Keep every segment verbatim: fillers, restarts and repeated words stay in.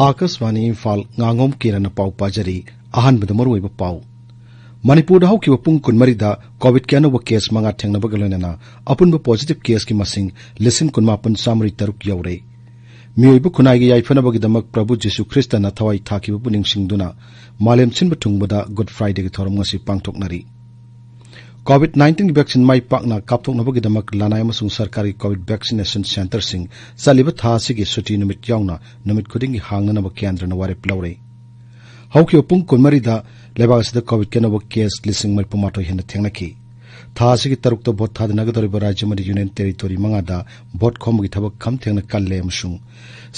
ꯑꯥꯀꯥꯁꯕꯥꯅꯤ ꯏꯝꯐꯥꯜ, ꯉꯥꯉꯣꯝ ꯀꯤꯔꯟꯅ ꯄꯥꯎ ꯄꯥꯖꯔꯤ꯫ ꯑꯍꯥꯟꯕꯗ ꯃꯔꯨꯑꯣꯏꯕ ꯄꯥꯎ꯫ ꯃꯅꯤꯄꯨꯔꯗ ꯍꯧꯈꯤꯕ ꯄꯨꯡ ꯀꯨꯟꯃꯔꯤꯗ COVID-ꯀꯤ ꯑꯅꯧꯕ case ꯃꯉꯥ ꯊꯦꯡꯅꯕꯒ ꯂꯣꯏꯅꯅ ꯑꯄꯨꯟꯕ positive caseꯀꯤ ꯃꯁꯤꯡ ꯂꯤꯁꯤꯡ ꯀꯨꯟꯃꯥꯄꯟ ꯆꯥꯃꯔꯤ ꯇꯔꯨꯛ ꯌꯧꯔꯦ꯫ ꯃꯤꯑꯣꯏꯕ ꯈꯨꯟꯅꯥꯏꯒꯤ ꯌꯥꯏꯐꯅꯕꯒꯤꯗꯃꯛ ꯄ꯭ꯔꯚꯨ ꯖꯤꯁꯨ ꯈ꯭ꯔꯤꯁꯇꯅ ꯊꯋꯥꯏ ꯊꯥꯈꯤꯕꯕꯨ ꯅꯤꯡꯁꯤꯡꯗꯨꯅ ꯃꯥꯂꯦꯝ ꯁꯤꯟꯕ ꯊꯨꯡꯕꯗ Good Fridayꯒꯤ ꯊꯧꯔꯝ ꯉꯁꯤ ꯄꯥꯡꯊꯣꯛꯅꯔꯤ꯫ COVID-19ꯒꯤ vaccine ꯃꯥꯏ ꯄꯥꯛꯅ ꯀꯥꯞꯊꯣꯛꯅꯕꯒꯤꯗꯃꯛ ꯂꯅꯥꯏ ꯑꯃꯁꯨꯡ ꯁꯔꯀꯥꯔꯒꯤ COVID vaccination centreꯁꯤꯡ ꯆꯠꯂꯤꯕ ꯊꯥ ꯑꯁꯤꯒꯤ ꯁꯨꯇꯤ ꯅꯨꯃꯤꯠ ꯌꯥꯎꯅ ꯅꯨꯃꯤꯠ ꯈꯨꯗꯤꯡꯒꯤ ꯍꯥꯡꯅꯅꯕ ꯀꯦꯟꯗ꯭ꯔꯅ ꯋꯥꯔꯦꯞ ꯂꯧꯔꯦ꯫ ꯍꯧꯈꯤꯕ ꯄꯨꯡ ꯀꯨꯟꯃꯔꯤꯗ ꯂꯩꯕꯥꯛ ꯑꯁꯤꯗ COVID-ꯀꯤ ꯑꯅꯧꯕ case ꯂꯤꯁꯤꯡ ꯃꯔꯤꯐꯨ ꯃꯥꯊꯣꯏ ꯍꯦꯟꯅ ꯊꯦꯡꯅꯈꯤ꯫ ꯊꯥ ꯑꯁꯤꯒꯤ ꯇꯔꯨꯛꯇ vote ꯊꯥꯗꯅꯒꯗꯧꯔꯤꯕ ꯔꯥꯖ꯭ꯌ ꯑꯃꯗꯤ union territory ꯃꯉꯥꯗ vote ꯈꯣꯝꯕꯒꯤ ꯊꯕꯛ ꯈꯝ ꯊꯦꯡꯅ ꯀꯜꯂꯦ ꯑꯃꯁꯨꯡ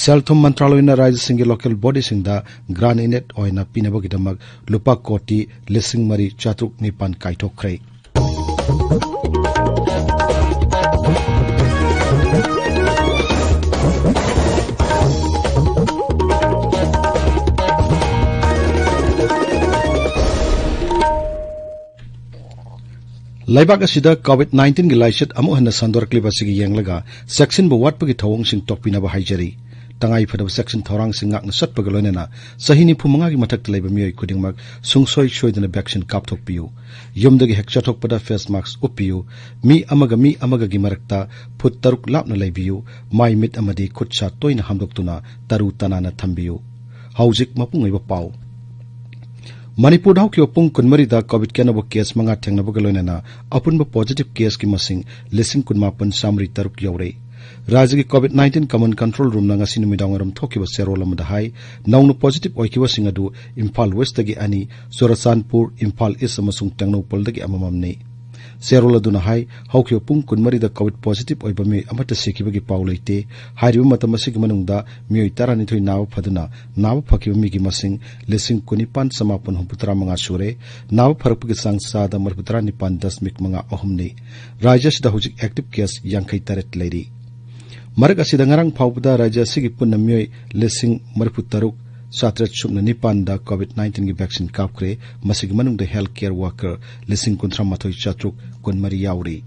ꯁꯦꯜ ꯊꯨꯝ ꯃꯟꯇ꯭ꯔꯥꯂꯣꯏꯅ ꯔꯥꯖ꯭ꯌꯁꯤꯡꯒꯤ local bodyꯁꯤꯡꯗ grant in aid ꯑꯣꯏꯅ ꯄꯤꯅꯕꯒꯤꯗꯃꯛ ꯂꯨꯄꯥ ꯀꯣꯇꯤ ꯂꯤꯁꯤꯡ ꯃꯔꯤ ꯆꯥꯇ꯭ꯔꯨꯛ ꯅꯤꯄꯥꯟ ꯀꯥꯏꯊꯣꯛꯈ꯭ꯔꯦ꯫ ꯂꯩꯕꯥꯛ ꯑꯁꯤꯗ COVID-19ꯒꯤ ꯂꯥꯏꯆꯠ ꯑꯃꯨꯛ ꯍꯟꯅ ꯁꯟꯗꯣꯔꯛꯂꯤꯕ ꯑꯁꯤꯒꯤ ꯌꯦꯡꯂꯒ ꯆꯦꯛꯁꯤꯟꯕ ꯋꯥꯠꯄꯒꯤ ꯊꯧꯑꯣꯡꯁꯤꯡ ꯇꯣꯛꯄꯤꯅꯕ ꯍꯥꯏꯖꯔꯤ꯫ ꯇꯉꯥꯏ ꯐꯗꯕ ꯆꯦꯛꯁꯤꯟ ꯊꯧꯔꯥꯡꯁꯤꯡ ꯉꯥꯛꯅ ꯆꯠꯄꯒ ꯂꯣꯏꯅꯅ ꯆꯍꯤ ꯅꯤꯐꯨ ꯃꯉꯥꯒꯤ ꯃꯊꯛꯇ ꯂꯩꯕ ꯃꯤꯑꯣꯏ ꯈꯨꯗꯤꯡꯃꯛ ꯁꯨꯡꯁꯣꯏ ꯁꯣꯏꯗꯅ vaccine ꯀꯥꯞꯊꯣꯛꯄꯤꯌꯨ꯫ ꯌꯨꯝꯗꯒꯤ ꯍꯦꯛ ꯆꯠꯊꯣꯛꯄꯗ face mask ꯎꯞꯄꯤꯌꯨ꯫ ꯃꯤ ꯑꯃꯒ ꯃꯤ ꯑꯃꯒꯒꯤ ꯃꯔꯛꯇ ꯐꯨꯠ ꯇꯔꯨꯛ ꯂꯥꯞꯅ ꯂꯩꯕꯤꯌꯨ꯫ ꯃꯥꯏ ꯃꯤꯠ ꯑꯃꯗꯤ ꯈꯨꯠ ꯁꯥ ꯇꯣꯏꯅ ꯍꯥꯝꯗꯣꯛꯇꯨꯅ ꯇꯔꯨ ꯇꯅꯥꯟꯅ ꯊꯝꯕꯤꯌꯨ꯫ ꯍꯧꯖꯤꯛ ꯃꯄꯨꯡ ꯑꯣꯏꯕ ꯄꯥꯎ꯫ ꯃꯅꯤꯄꯨꯔꯗ ꯍꯧꯈꯤꯕ ꯄꯨꯡ ꯀꯨꯟꯃꯔꯤꯗ COVID-ꯀꯤ ꯑꯅꯧꯕ case ꯃꯉꯥ ꯊꯦꯡꯅꯕꯒ ꯂꯣꯏꯅꯅ ꯑꯄꯨꯟꯕ positive caseꯀꯤ ꯃꯁꯤꯡ ꯂꯤꯁꯤꯡ ꯀꯨꯟꯃꯥꯄꯟ ꯆꯥꯃꯔꯤ ꯇꯔꯨꯛ ꯌꯧꯔꯦ꯫ ꯔꯥꯖ꯭ꯌꯒꯤ COVID-19 Command Control Roomꯅ ꯉꯁꯤ ꯅꯨꯃꯤꯗꯥꯡꯋꯥꯏꯔꯝ ꯊꯣꯛꯈꯤꯕ ꯆꯦꯔꯣꯜ ꯑꯃꯗ ꯍꯥꯏ, ꯅꯧꯅ positive ꯑꯣꯏꯈꯤꯕꯁꯤꯡ ꯑꯗꯨ ꯏꯝꯐꯥꯜ Westꯇꯒꯤ ꯑꯅꯤ, ꯆꯨꯔꯆꯥꯟꯄꯨꯔ, ꯏꯝꯐꯥꯜ East ꯑꯃꯁꯨꯡ ꯇꯦꯡꯅꯧꯄꯜꯗꯒꯤ ꯑꯃꯃꯝꯅꯤ꯫ ꯆꯦꯔꯣꯜ ꯑꯗꯨꯅ ꯍꯥꯏ, ꯍꯧꯈꯤꯕ ꯄꯨꯡ ꯀꯨꯟꯃꯔꯤꯗ COVID positive ꯑꯣꯏꯕ ꯃꯤꯑꯣꯏ ꯑꯃꯠꯇ ꯁꯤꯈꯤꯕꯒꯤ ꯄꯥꯎ ꯂꯩꯇꯦ꯫ ꯍꯥꯏꯔꯤꯕ ꯃꯇꯝ ꯑꯁꯤꯒꯤ ꯃꯅꯨꯡꯗ ꯃꯤꯑꯣꯏ ꯇꯔꯥꯅꯤꯊꯣꯏ ꯅꯥꯕ ꯐꯗꯨꯅ ꯅꯥꯕ ꯐꯈꯤꯕ ꯃꯤꯒꯤ ꯃꯁꯤꯡ ꯂꯤꯁꯤꯡ ꯀꯨꯟꯅꯤꯄꯥꯟ ꯆꯥꯃꯥꯄꯟ ꯍꯨꯝꯐꯨꯇꯔꯥ ꯃꯉꯥ ꯁꯨꯔꯦ꯫ ꯅꯥꯕ ꯐꯔꯛꯄꯒꯤ ꯆꯥꯡ ꯆꯥꯗ ꯃꯔꯤꯐꯨꯇꯔꯥ ꯅꯤꯄꯥꯟ ꯗꯁꯃꯤꯛ ꯃꯉꯥ ꯑꯍꯨꯝꯅꯤ꯫ ꯔꯥꯖ꯭ꯌ ꯑꯁꯤꯗ ꯍꯧꯖꯤꯛ active case ꯌꯥꯡꯈꯩ ꯇꯔꯦꯠ ꯂꯩꯔꯤ꯫ ꯃꯔꯛ ꯑꯁꯤꯗ ꯉꯔꯥꯡ ꯐꯥꯎꯕꯗ ꯔꯥꯖ꯭ꯌ ꯑꯁꯤꯒꯤ ꯄꯨꯟꯅ ꯃꯤꯑꯣꯏ ꯂꯤꯁꯤꯡ ꯃꯔꯤꯐꯨ ꯇꯔꯨꯛ ꯆꯥꯇ꯭ꯔꯦꯠ ꯁꯨꯞꯅ ꯅꯤꯄꯥꯟꯗ COVID-19ꯒꯤ vaccine ꯀꯥꯞꯈ꯭ꯔꯦ꯫ ꯃꯁꯤꯒꯤ ꯃꯅꯨꯡꯗ health care worker ꯂꯤꯁꯤꯡ ꯀꯨꯟꯊ꯭ꯔꯥ ꯃꯥꯊꯣꯏ ꯆꯥꯇ꯭ꯔꯨꯛ ꯀꯨꯟꯃꯔꯤ ꯌꯥꯎꯔꯤ꯫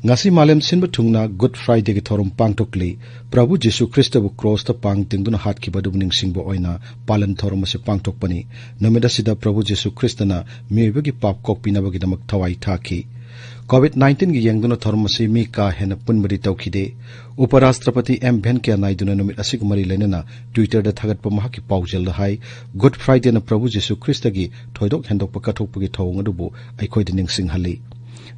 ꯉꯁꯤ ꯃꯥꯂꯦꯝ ꯁꯤꯟꯕ ꯊꯨꯡꯅ Good Fridayꯒꯤ ꯊꯧꯔꯝ ꯄꯥꯡꯊꯣꯛꯂꯤ꯫ ꯄ꯭ꯔꯚꯨ ꯖꯤꯁꯨ ꯈ꯭ꯔꯤꯁꯇꯕꯨ ꯀ꯭ꯔꯣꯁꯇ ꯄꯥꯡ ꯇꯤꯡꯗꯨꯅ ꯍꯥꯠꯈꯤꯕ ꯑꯗꯨꯕꯨ ꯅꯤꯡꯁꯤꯡꯕ ꯑꯣꯏꯅ ꯄꯥꯂꯟ ꯊꯧꯔꯝ ꯑꯁꯤ ꯄꯥꯡꯊꯣꯛꯄꯅꯤ꯫ ꯅꯨꯃꯤꯠ ꯑꯁꯤꯗ ꯄ꯭ꯔꯚꯨ ꯖꯤꯁꯨ ꯈ꯭ꯔꯤꯁꯇꯅ ꯃꯤꯑꯣꯏꯕꯒꯤ ꯄꯥꯞ ꯀꯣꯛꯄꯤꯅꯕꯒꯤꯗꯃꯛ ꯊꯋꯥꯏ ꯊꯥꯈꯤ꯫ COVID nineteen ꯒꯤ ꯌꯦꯡꯗꯨꯅ ꯊꯧꯔꯝ ꯑꯁꯤ ꯃꯤ ꯀꯥ ꯍꯦꯟꯅ ꯄꯨꯟꯕꯗꯤ ꯇꯧꯈꯤꯗꯦ꯫ ꯎꯄꯔꯥꯁꯇ꯭ꯔꯄꯇꯤ ꯑꯦꯝ ꯚꯦꯟꯀꯌꯥ ꯅꯥꯏꯗꯨꯅ ꯅꯨꯃꯤꯠ ꯑꯁꯤꯒ ꯃꯔꯤ ꯂꯩꯅꯅ Twitterꯗ ꯊꯥꯒꯠꯄ ꯃꯍꯥꯛꯀꯤ ꯄꯥꯎꯖꯦꯜꯗ ꯍꯥꯏ, Good Fridayꯅ ꯄ꯭ꯔꯚꯨ ꯖꯤꯁꯨ ꯈ꯭ꯔꯤꯁꯇꯒꯤ ꯊꯣꯏꯗꯣꯛ ꯍꯦꯟꯗꯣꯛꯄ ꯀꯠꯊꯣꯛꯄꯒꯤ ꯊꯧꯑꯣꯡ ꯑꯗꯨꯕꯨ ꯑꯩꯈꯣꯏꯗ ꯅꯤꯡꯁꯤꯡꯍꯜꯂꯤ꯫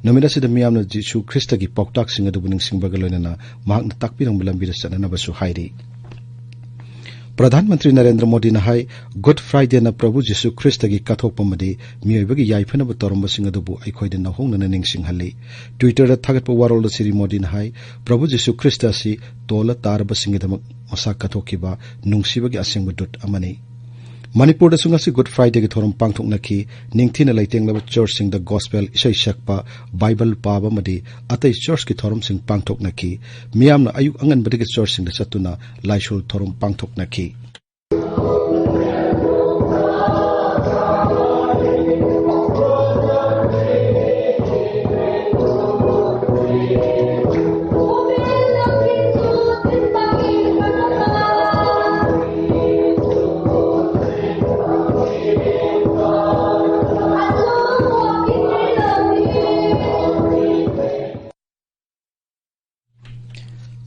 ꯅꯨꯃꯤꯠ ꯑꯁꯤꯗ ꯃꯤꯌꯥꯝꯅ ꯖꯤꯁꯨ ꯈ꯭ꯔꯤꯁꯇꯒꯤ ꯄꯥꯎꯇꯥꯛꯁꯤꯡ ꯑꯗꯨꯕꯨ ꯅꯤꯡꯁꯤꯡꯕꯒ ꯂꯣꯏꯅꯅ ꯃꯍꯥꯛꯅ ꯇꯥꯛꯄꯤꯔꯝꯕ ꯂꯝꯕꯤꯗ ꯆꯠꯅꯅꯕꯁꯨ ꯍꯥꯏꯔꯤ꯫ ꯄ꯭ꯔꯙꯥꯟ ꯃꯟꯇ꯭ꯔꯤ ꯅꯔꯦꯟꯗ꯭ꯔ ꯃꯣꯗꯤꯅ ꯍꯥꯏ, Good Fridayꯅ ꯄ꯭ꯔꯚꯨ ꯖꯤꯁꯨ ꯈ꯭ꯔꯤꯁꯇꯒꯤ ꯀꯠꯊꯣꯛꯄ ꯑꯃꯗꯤ ꯃꯤꯑꯣꯏꯕꯒꯤ ꯌꯥꯏꯐꯅꯕ ꯇꯧꯔꯝꯕꯁꯤꯡ ꯑꯗꯨꯕꯨ ꯑꯩꯈꯣꯏꯗ ꯅꯧꯍꯧꯅꯅ ꯅꯤꯡꯁꯤꯡꯍꯜꯂꯤ꯫ Twitterꯗ ꯊꯥꯒꯠꯄ ꯋꯥꯔꯣꯜꯗ ꯁ꯭ꯔꯤ ꯃꯣꯗꯤꯅ ꯍꯥꯏ, ꯄ꯭ꯔꯚꯨ ꯖꯤꯁꯨ ꯈ꯭ꯔꯤꯁꯇ ꯑꯁꯤ ꯇꯣꯜꯂ ꯇꯥꯔꯕꯁꯤꯡꯒꯤꯗꯃꯛ ꯃꯁꯥ ꯀꯠꯊꯣꯛꯈꯤꯕ ꯅꯨꯡꯁꯤꯕꯒꯤ ꯑꯁꯦꯡꯕ ꯗꯨꯠ ꯑꯃꯅꯤ꯫ ꯃꯅꯤꯄꯨꯔꯗꯁꯨ ꯉꯁꯤ Good Fridayꯒꯤ ꯊꯧꯔꯝ ꯄꯥꯡꯊꯣꯛꯅꯈꯤ꯫ ꯅꯤꯡꯊꯤꯅ ꯂꯩꯇꯦꯡꯂꯕ ꯆꯔꯆꯁꯤꯡꯗ ꯒꯣꯁꯄꯦꯜ ꯏꯁꯩ ꯁꯛꯄ, ꯕꯥꯏꯕꯜ ꯄꯥꯕ ꯑꯃꯗꯤ ꯑꯇꯩ ꯆꯔꯆꯀꯤ ꯊꯧꯔꯝꯁꯤꯡ ꯄꯥꯡꯊꯣꯛꯅꯈꯤ꯫ ꯃꯤꯌꯥꯝꯅ ꯑꯌꯨꯛ ꯑꯉꯟꯕꯗꯒꯤ ꯆꯔꯆꯁꯤꯡꯗ ꯆꯠꯇꯨꯅ ꯂꯥꯏꯁꯣꯜ ꯊꯧꯔꯝ ꯄꯥꯡꯊꯣꯛꯅꯈꯤ꯫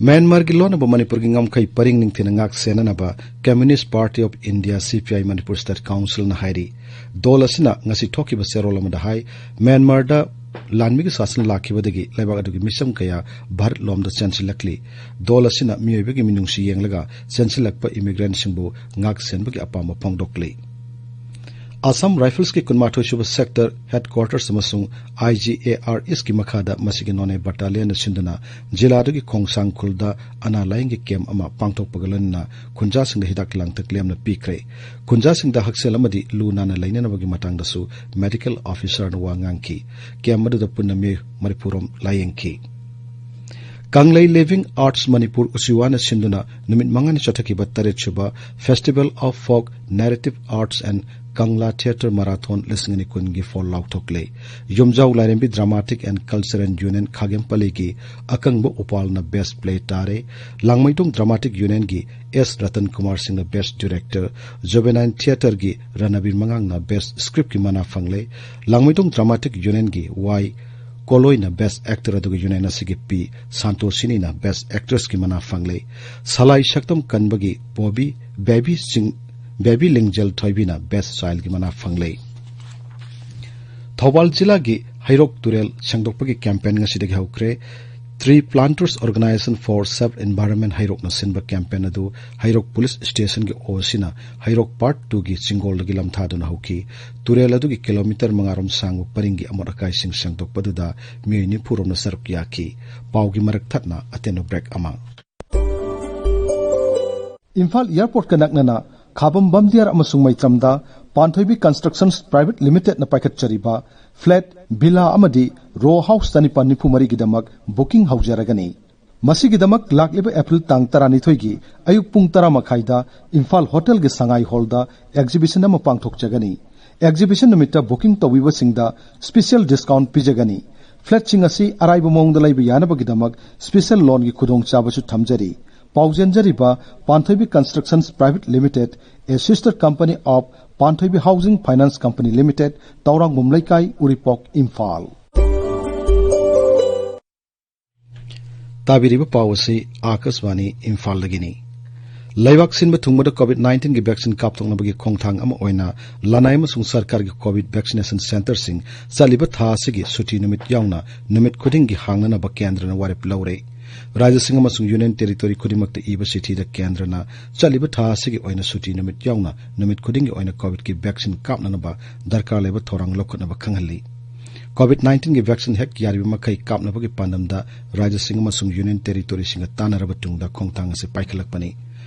ꯃ꯭ꯌꯥꯟꯃꯥꯔꯒꯤ ꯂꯣꯟꯅꯕ ꯃꯅꯤꯄꯨꯔꯒꯤ ꯉꯝꯈꯩ ꯄꯔꯤꯡ ꯅꯤꯡꯊꯤꯅ ꯉꯥꯛ ꯁꯦꯟꯅꯅꯕ Communist Party of India, C P I, Manipur State Councilꯅ ꯍꯥꯏꯔꯤ꯫ ꯗꯣꯜ ꯑꯁꯤꯅ ꯉꯁꯤ ꯊꯣꯛꯈꯤꯕ ꯆꯦꯔꯣꯜ ꯑꯃꯗ ꯍꯥꯏ, ꯃ꯭ꯌꯥꯟꯃꯥꯔꯗ ꯂꯥꯟꯃꯤꯒꯤ ꯁꯥꯁꯟ ꯂꯥꯛꯈꯤꯕꯗꯒꯤ ꯂꯩꯕꯥꯛ ꯑꯗꯨꯒꯤ ꯃꯤꯆꯝ ꯀꯌꯥ ꯚꯥꯔꯠ ꯂꯣꯝꯗ ꯆꯦꯟꯁꯤꯜꯂꯛꯂꯤ꯫ ꯗꯣꯜ ꯑꯁꯤꯅ ꯃꯤꯑꯣꯏꯕꯒꯤ ꯃꯤꯅꯨꯡꯁꯤ ꯌꯦꯡꯂꯒ ꯆꯦꯟꯁꯤꯜꯂꯛꯄ ꯏꯃꯤꯒ꯭ꯔꯦꯟꯁꯤꯡꯕꯨ ꯉꯥꯛ ꯁꯦꯟꯕꯒꯤ ꯑꯄꯥꯝꯕ ꯐꯣꯡꯗꯣꯛꯂꯤ꯫ ꯑꯁꯥꯝ ꯔꯥꯏꯐꯜꯁꯀꯤ ꯀꯨꯟꯃꯥꯊꯣꯏ ꯁꯨꯕ ꯁꯦꯛꯇꯔ ꯍꯦꯗꯀ꯭ꯋꯥꯇꯔꯁ ꯑꯃꯁꯨꯡ IGARSꯀꯤ ꯃꯈꯥꯗ ꯃꯁꯤꯒꯤ ꯅꯣꯅꯦ ꯕꯠꯇꯥꯂꯤꯌꯟꯅ ꯁꯤꯟꯗꯨꯅ ꯖꯤꯂꯥꯗꯨꯒꯤ ꯈꯣꯡꯁꯥꯡ ꯈꯨꯜꯗ ꯑꯅꯥ ꯂꯥꯌꯦꯡꯒꯤ ꯀꯦꯝꯞ ꯑꯃ ꯄꯥꯡꯊꯣꯛꯄꯒ ꯂꯣꯏꯅꯅ ꯈꯨꯟꯖꯥꯁꯤꯡꯗ ꯍꯤꯗꯥꯛ ꯂꯥꯡꯊꯛ ꯂꯦꯝꯅ ꯄꯤꯈ꯭ꯔꯦ꯫ ꯈꯨꯟꯖꯥꯁꯤꯡꯗ ꯍꯛꯁꯦꯜ ꯑꯃꯗꯤ ꯂꯨ ꯅꯥꯟꯅ ꯂꯩꯅꯅꯕꯒꯤ ꯃꯇꯥꯡꯗꯁꯨ ꯃꯦꯗꯤꯀꯦꯜ ꯑꯣꯐꯤꯁꯔꯅ ꯋꯥ ꯉꯥꯡꯈꯤ꯫ ꯀꯦꯝꯞ ꯑꯗꯨꯗ ꯄꯨꯟꯅ ꯃꯤꯑꯣꯏ ꯃꯔꯤꯐꯨ ꯔꯣꯝ ꯂꯥꯌꯦꯡꯈꯤ꯫ ꯀꯪꯂꯩ Living Arts ꯃꯅꯤꯄꯨꯔ ꯎꯆꯤꯋꯥꯅ ꯁꯤꯟꯗꯨꯅ ꯅꯨꯃꯤꯠ ꯃꯉꯥꯅꯤ ꯆꯠꯊꯈꯤꯕ ꯇꯔꯦꯠꯁꯨꯕ Festival of Folk Narrative Arts and Kangla theatre marathon ꯂꯤꯁꯤꯡ ꯑꯅꯤ ꯀꯨꯟꯒꯤ ꯐꯣꯜ ꯂꯥꯎꯊꯣꯛꯂꯦ꯫ ꯌꯨꯝꯖꯥꯎ ꯂꯥꯏꯔꯦꯝꯕꯤ ꯗ꯭ꯔꯃꯥꯇꯤꯛ ꯑꯦꯟ ꯀꯜꯆꯔꯦꯜ ꯌꯨꯅꯤꯌꯟ ꯈꯥꯒꯦꯝꯄꯂꯤꯒꯤ ꯑꯀꯪꯕ ꯎꯄꯥꯜꯅ ꯕꯦꯁ ꯄ꯭ꯂꯦ ꯇꯥꯔꯦ꯫ ꯂꯥꯡꯃꯩꯗꯣꯡ ꯗ꯭ꯔꯃꯥꯇꯤꯛ ꯌꯨꯅꯤꯌꯟꯒꯤ ꯑꯦꯁ ꯔꯇꯟ ꯀꯨꯃꯥꯔ ꯁꯤꯡꯅ ꯕꯦꯁ ꯗꯤꯔꯦꯛꯇꯔ, ꯖꯨꯕꯦꯅꯥꯏꯜ ꯊꯤꯌꯦꯇꯔꯒꯤ ꯔꯅꯕꯤꯔ ꯃꯉꯥꯡꯅ ꯕꯦꯁ ꯁ꯭ꯀ꯭ꯔꯤꯞꯀꯤ ꯃꯅꯥ ꯐꯪꯂꯦ꯫ ꯂꯥꯡꯃꯩꯗꯣꯡ ꯗ꯭ꯔꯃꯥꯇꯤꯛ ꯌꯨꯅꯤꯌꯟꯒꯤ ꯋꯥꯏ ꯀꯣꯂꯣꯏꯅ ꯕꯦꯁ ꯑꯦꯛꯇꯔ, ꯑꯗꯨꯒ ꯌꯨꯅꯤꯌꯟ ꯑꯁꯤꯒꯤ ꯄꯤ ꯁꯥꯟꯇꯣꯁꯤꯅꯤꯅ ꯕꯦꯁ ꯑꯦꯛꯇ꯭ꯔꯦꯁꯀꯤ ꯃꯅꯥ ꯐꯪꯂꯦ꯫ ꯁꯂꯥꯏ ꯁꯛꯇꯝ ꯀꯟꯕꯒꯤ ꯕꯣꯕꯤ, ꯕꯦꯕꯤ ꯁꯤꯡ, ꯕꯦꯕꯤ ꯂꯤꯡꯖꯦꯜ ꯊꯣꯏꯕꯤꯅ ꯕꯦꯁ ꯆꯥꯏꯜꯒꯤ ꯃꯅꯥ ꯐꯪꯂꯦ꯫ ꯊꯧꯕꯥꯜ ꯖꯤꯂꯥꯒꯤ ꯍꯩꯔꯣꯛ ꯇꯨꯔꯦꯜ ꯁꯦꯡꯗꯣꯛꯄꯒꯤ ꯀꯦꯝꯄꯦꯟ ꯉꯁꯤꯗꯒꯤ ꯍꯧꯈ꯭ꯔꯦ꯫ Tree Planters Organization for Safe Environment ꯍꯩꯔꯣꯛꯅ ꯁꯤꯟꯕ ꯀꯦꯝꯄꯦꯟ ꯑꯗꯨ ꯍꯩꯔꯣꯛ ꯄꯨꯂꯤꯁ ꯁ꯭ꯇꯦꯁꯟꯒꯤ ꯑꯣꯁꯤꯅ ꯍꯩꯔꯣꯛ ꯄꯥꯔꯠ ꯇꯨꯒꯤ ꯆꯤꯡꯒꯣꯜꯗꯒꯤ ꯂꯝꯊꯥꯗꯨꯅ ꯍꯧꯈꯤ꯫ ꯇꯨꯔꯦꯜ ꯑꯗꯨꯒꯤ ꯀꯤꯂꯣꯃꯤꯇꯔ ꯃꯉꯥ ꯔꯣꯝ ꯁꯥꯡꯕ ꯄꯔꯤꯡꯒꯤ ꯑꯃꯣꯠ ꯑꯀꯥꯏꯁꯤꯡ ꯁꯦꯡꯗꯣꯛꯄꯗꯨꯗ ꯃꯤꯑꯣꯏ ꯅꯤꯐꯨ ꯔꯣꯝꯅ ꯁꯔꯨꯛ ꯌꯥꯈꯤ꯫ ꯄꯥꯎꯒꯤ ꯃꯔꯛ ꯊꯠꯅ ꯑꯇꯦꯟꯕ ꯕ꯭ꯔꯦꯛ ꯑꯃ꯫ ꯏꯝꯐꯥꯜ ꯑꯦꯌꯔꯄꯣꯔꯠꯀ ꯅꯛꯅꯅ ꯈꯥꯕꯝ ꯕꯝꯗꯤꯌꯥꯔ ꯑꯃꯁꯨꯡ ꯃꯩꯇ꯭ꯔꯝꯗ ꯄꯥꯟꯊꯣꯏꯕꯤ ꯀꯟꯁꯇ꯭ꯔꯛꯁꯟꯁ ꯄ꯭ꯔꯥꯏꯚꯦꯠ ꯂꯤꯃꯤꯇꯦꯗꯅ ꯄꯥꯏꯈꯠꯆꯔꯤꯕ ꯐ꯭ꯂꯦꯠ, ꯚꯤꯂꯥ ꯑꯃꯗꯤ ꯔꯣ ꯍꯥꯎꯁ ꯆꯅꯤꯄꯥꯟ ꯅꯤꯐꯨ ꯃꯔꯤꯒꯤꯗꯃꯛ ꯕꯨꯀꯤꯡ ꯍꯧꯖꯔꯒꯅꯤ꯫ ꯃꯁꯤꯒꯤꯗꯃꯛ ꯂꯥꯛꯂꯤꯕ ꯑꯦꯄ꯭ꯔꯤꯜ ꯇꯥꯡ ꯇꯔꯥꯅꯤꯊꯣꯏꯒꯤ ꯑꯌꯨꯛ ꯄꯨꯡ ꯇꯔꯥ ꯃꯈꯥꯏꯗ ꯏꯝꯐꯥꯜ ꯍꯣꯇꯦꯜꯒꯤ ꯁꯉꯥꯏ ꯍꯣꯜꯗ ꯑꯦꯛꯖꯤꯕꯤꯁꯟ ꯑꯃ ꯄꯥꯡꯊꯣꯛꯆꯒꯅꯤ꯫ ꯑꯦꯛꯖꯤꯕꯤꯁꯟ ꯅꯨꯃꯤꯠꯇ ꯕꯨꯀꯤꯡ ꯇꯧꯕꯤꯕꯁꯤꯡꯗ ꯁ꯭ꯄꯤꯁꯤꯌꯦꯜ ꯗꯤꯁꯀꯥꯎꯟꯠ ꯄꯤꯖꯒꯅꯤ꯫ ꯐ꯭ꯂꯦꯠꯁꯤꯡ ꯑꯁꯤ ꯑꯔꯥꯏꯕ ꯃꯑꯣꯡꯗ ꯂꯩꯕ ꯌꯥꯅꯕꯒꯤꯗꯃꯛ ꯁ꯭ꯄꯤꯁꯤꯌꯦꯜ ꯂꯣꯟꯒꯤ ꯈꯨꯗꯣꯡꯆꯥꯕꯁꯨ ꯊꯝꯖꯔꯤ꯫ ꯄꯥꯎꯖꯦꯟꯖꯔꯤꯕ Panthoibi constructions private limited, a sister company of Panthoibi housing finance company limited, Thourangbam Leikai, Uripok, Imphal. ꯇꯥꯕꯤꯔꯤꯕ ꯄꯥꯎ ꯑꯁꯤ ꯑꯥꯀꯥꯁꯕꯥꯅꯤ ꯏꯝꯐꯥꯜꯗꯒꯤꯅꯤ꯫ ꯂꯩꯕꯥꯛ ꯁꯤꯟꯕ ꯊꯨꯡꯕꯗ ꯀꯣꯚꯤꯗ ꯅꯥꯏꯟꯇꯤꯟꯒꯤ ꯚꯦꯛꯁꯤꯟ ꯀꯥꯞꯊꯣꯛꯅꯕꯒꯤ ꯈꯣꯡꯊꯥꯡ ꯑꯃ ꯑꯣꯏꯅ ꯂꯅꯥꯏ ꯑꯃꯁꯨꯡ ꯁꯔꯀꯥꯔꯒꯤ ꯀꯣꯚꯤꯗ ꯚꯦꯛꯁꯤꯅꯦꯁꯟ ꯁꯦꯟꯇꯔꯁꯤꯡ ꯆꯠꯂꯤꯕ ꯊꯥ ꯑꯁꯤꯒꯤ ꯁꯨꯇꯤ ꯅꯨꯃꯤꯠ ꯌꯥꯎꯅ ꯅꯨꯃꯤꯠ ꯈꯨꯗꯤꯡꯒꯤ ꯍꯥꯡꯅꯅꯕ ꯀꯦꯟꯗ꯭ꯔꯅ ꯋꯥꯔꯦꯞ ꯂꯧꯔꯦ꯫ ꯔꯥꯖ꯭ꯌꯁꯤꯡ ꯑꯃꯁꯨꯡ ꯌꯨꯅꯤꯌꯟ ꯇꯦꯔꯤꯇꯣꯔꯤ ꯈꯨꯗꯤꯡꯃꯛꯇ ꯏꯕ ꯆꯤꯊꯤꯗ ꯀꯦꯟꯗ꯭ꯔꯅ ꯆꯠꯂꯤꯕ ꯊꯥ ꯑꯁꯤꯒꯤ ꯑꯣꯏꯅ ꯁꯨꯇꯤ ꯅꯨꯃꯤꯠ ꯌꯥꯎꯅ ꯅꯨꯃꯤꯠ ꯈꯨꯗꯤꯡꯒꯤ ꯑꯣꯏꯅ ꯀꯣꯚꯤꯗꯀꯤ ꯚꯦꯛꯁꯤꯟ ꯀꯥꯞꯅꯅꯕ ꯗꯔꯀꯥꯔ ꯂꯩꯕ ꯊꯧꯔꯥꯡ ꯂꯧꯈꯠꯅꯕ ꯈꯪꯍꯜꯂꯤ꯫ ꯀꯣꯚꯤꯗ ꯅꯥꯏꯟꯇꯤꯟꯒꯤ ꯚꯦꯛꯁꯤꯟ ꯍꯦꯛ ꯌꯥꯔꯤꯕ ꯃꯈꯩ ꯀꯥꯞꯅꯕꯒꯤ ꯄꯥꯟꯗꯝꯗ ꯔꯥꯖ꯭ꯌꯁꯤꯡ ꯑꯃꯁꯨꯡ ꯌꯨꯅꯤꯌꯟ ꯇꯦꯔꯤꯇꯣꯔꯤꯁꯤꯡꯒ ꯇꯥꯟꯅꯔꯕ ꯇꯨꯡꯗ ꯈꯣꯡꯊꯥꯡ ꯑꯁꯤ ꯄꯥꯏꯈꯠꯂꯛꯄꯅꯤ꯫